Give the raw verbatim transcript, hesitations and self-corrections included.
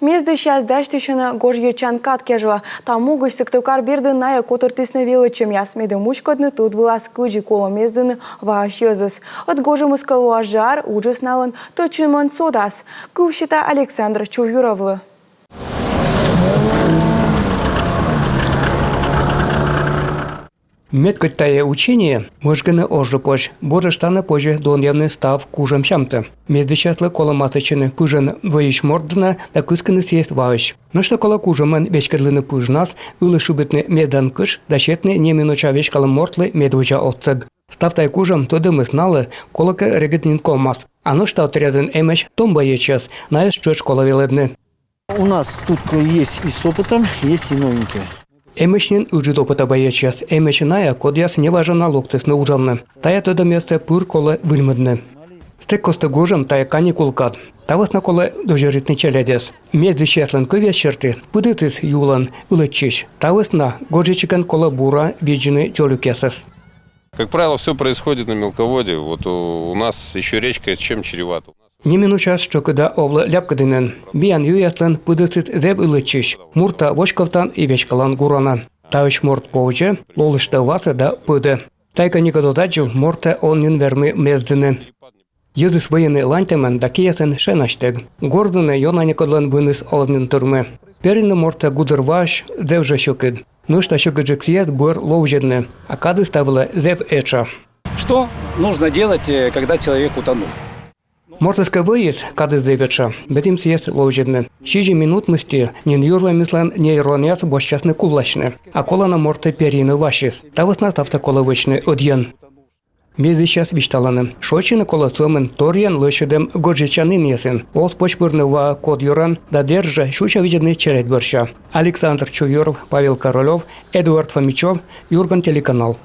Мездысьяс дасьтысьӧны гожйӧдчан кад кежлӧ. Та могысь Сыктывкар бердын найӧ котыртісны велӧдчӧмъяс, медым уськӧдны тӧд вылас, кыдзи колӧ мездыны ваысь йӧзӧс. Ӧд гожӧмыс кӧ лоас жар, уджыс налӧн тӧдчымӧн содас. Кыв сета Александр Чувьюровлы. Мед кӧть тайӧ учение, мӧдзны оз жӧ позь. Бурджык тані позьӧ донъявны став кужӧм сямтӧ. Мездысьяслы колӧ матыстчыны пыжӧн вӧйысь морт дінӧ да кыскыны сійӧс ваысь. Нӧшта колӧ кужӧмӧн веськӧдлыны пыжнас, ылыс шыбитны мездан кытш да сетны неминуча веськалӧм мортлы медводдза отсӧг. Став тайӧ кужӧм тӧдӧмыс налы колӧкӧ регыд нин ковмас. А нӧшта отрядын эмӧсь том боечьяс, найӧс тшӧтш колӧ велӧдны. У нас тут есть и с опытом, есть и новенькие. Эмӧсь нин ыджыд опыта боечьяс, эмӧсь найӧ, кодъяс неважӧн на локтісны уджавны. Тайӧ тӧдӧмъяссӧ пыр колӧ выльмӧдны. Сэк костӧ гожӧм — тайӧ каникул кад. Та вӧсна колӧ дӧзьӧритны челядьӧс. Мездысьяслӧн кывъяс серти, пыдӧсыс юлӧн ылӧдчысь. Та вӧсна гожйӧдчигӧн колӧ бура видзны дзолюкъясӧс. Как правило, все происходит на мелководье. Вот у, у нас еще речка чем чревата. Неминучаыс тшӧкыда овлӧ ляпкыдінын. Миян юяслӧн пыдӧсыс зэв ылӧдчысь. Мурта воськовтан и веськалан гуранӧ. Таысь морт повзьӧ, лолыштӧ васӧ да пӧдӧ. Тайӧ кӧ некод оз аддзыв, мортӧс он нин вермы мездыны. Йӧзыс вӧйӧны ланьтӧмӧн да киясӧн шенасьтӧг. Горзыны ёна некодлӧн выныс оз нин тырмы. Перйыны мортӧс гудыр ваысь зэв жӧ сьӧкыд. Нӧшта сьӧкыдджык сійӧс бӧр ловзьӧдны. А кадыс та вылӧ зэв этша. Что нужно делать, э, когда человек утонул? Мортыс кӧ вӧйис, кадыс зэв этша. Бӧрйим сійӧс ловзьӧдны. Сизим минут мысти нин юр вемыслӧн нейронъяс босьтчасны кувласьны. А колӧ на мортӧс перйыны васьыс. Та вӧсна ставсӧ колӧ вӧчны ӧдйӧн. Мездысьяс висьталӧны: шойччыны колӧ сӧмын торйӧн лӧсьӧдӧм гожйӧдчанінъясын. Оз позь пырны ваӧ код юрӧн да, дерт жӧ, сюся видзӧдны челядь бӧрся. Александр Чувьюров, Павел Королёв, Эдуард Фомичёв, «Юрган» телеканал.